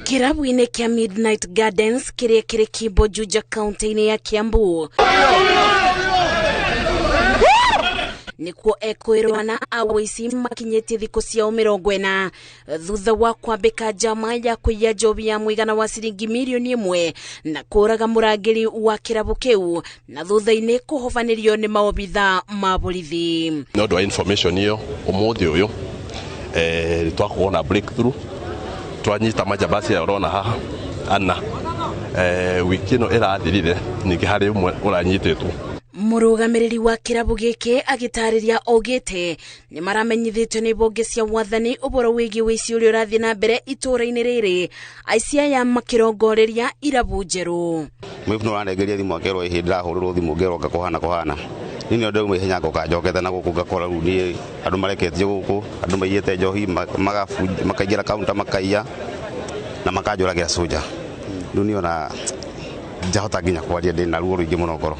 Kĩrabu-inĩ kĩa Midnight Gardens kĩrĩa kĩrĩ Kimbo Juja kaunti-inĩ ya Kiambu nĩkuo ekwĩrwo na awĩici makinyĩtie thikũ ciao 40 thutha wa kwambĩka njama ya kũiya njohi ya mũigana wa ciringi mirioni 1 na kũraga mũrangĩri wa kĩrabu kĩu na thutha-inĩ kũhobanĩrio nĩ maobitha ma borithi. Nĩ ũndũ wa information ĩyo, ũmũthĩ ũyũ twakorwo na breakthrough, twanyita majambazi aya ũrona haha ana. Wiki ĩno ĩrathirire ningĩ harĩ ũmwe ũranyitĩtwo. Mũrũgamĩrĩri wa kĩrabu gĩkĩ agĩtarĩria augĩte nĩ maramenyithĩtio nĩ mbunge cia wathani ũhoro wĩgiĩ ũici ũrĩa ũrathiĩ na mbere itũũra-inĩ rĩrĩ, aici aya makĩrongoreria irabu njerũ. Mwĩbu nĩ ũranengeria thimũ akerwo ĩhĩ ndĩrahũrĩrwo thimũ ngerwo kũhana kũhana niĩ nĩ ndauma ihenya ngoka njokete na gũkũ ngakora rĩu niĩ andũ mareketio gũkũ, andũ maiyĩte njohi makaingĩra kaunta makaiya na makanjũragĩra soja. Rĩu niĩ ona njahota nginya kwaria ndĩ na ruo rũingĩ mũno ngoro.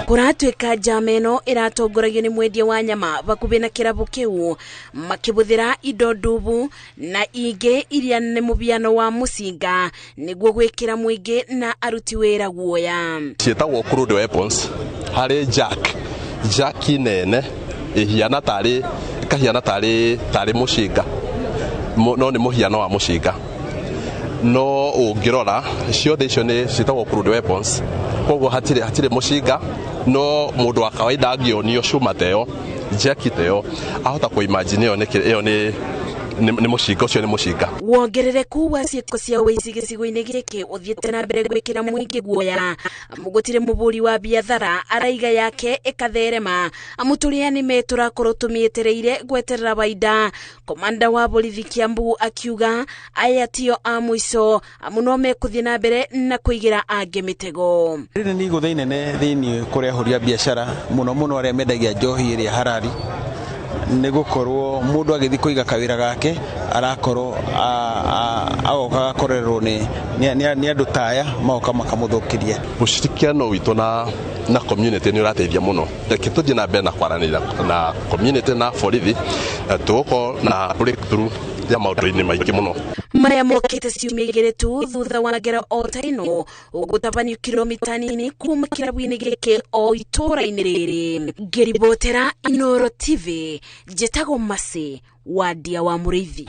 Kũratuĩka njama ĩno ĩratongoragio nĩ mwendia wa nyama bakuhĩ na kĩrabu kĩu makĩhũthĩra indo ndubu na ingĩ iria nĩ mũhiano wa mũcinga nĩguo gwĩkĩra mũingĩ na aruti wĩra guoya. Ciĩtagwo crude weapons. Harĩ jack, jack nene ĩhiana tarĩ ĩkahiana tarĩ mũcinga, no nĩ mũhiano wa mũcinga, no ũngĩrora ciothe icio nĩ ciĩtagwo crude weapons, koguo hatirĩ mũcinga, no mũndũ wa kawaida angĩonio cuma ta ĩyo, jack ta ĩyo, ahota kũ imagine ĩyo nĩ ĩyo nĩ mũcinga, ũcio nĩ mũcinga. Wongerereku wa ciĩko cia ũici gĩcigo-inĩ gĩkĩ ũthiĩte na mbere gwĩkĩra mũingĩ guoya, amu gũtirĩ mũhũri wa biathara araiga yake ĩkatherema, amu tũrĩa nĩme tũrakorwo tũmĩetereire gweterera baida. Komanda wa borithi Kiambu akiuga aya tio a mũico, amu no mekũthiĩ na mbere na kũigĩra angĩ mĩtego. Rĩrĩ nĩ igũtha inene thĩinĩ kũrĩa ahũri a biacara, mũno mũno arĩa mendagia njohi ĩrĩa harari, nĩ gũkorwo mũndũ agĩthiĩ kũiga kawĩra gake arakorwo agoka agakorerwo nĩ andũ ta aya magoka makamũthũkĩria. Ushirikiano witũ na community nĩ ũrateithia mũno. Reke tũthiĩ na mbere na kwaranĩria na community na borithi, na tũgũkorwo na breakthrough ya maũndũ-inĩ maingĩ mũno. Maya mokĩte ciumia 2 tu thutha wa ngero o ta ĩno ũgũtabanio kilomita nini kuma kĩrabu-inĩ gĩkĩ o itũũra-inĩ rĩrĩ. Ngĩribotera Inooro TV, njĩtagwo Mercy Wandia wa Mũrĩithi.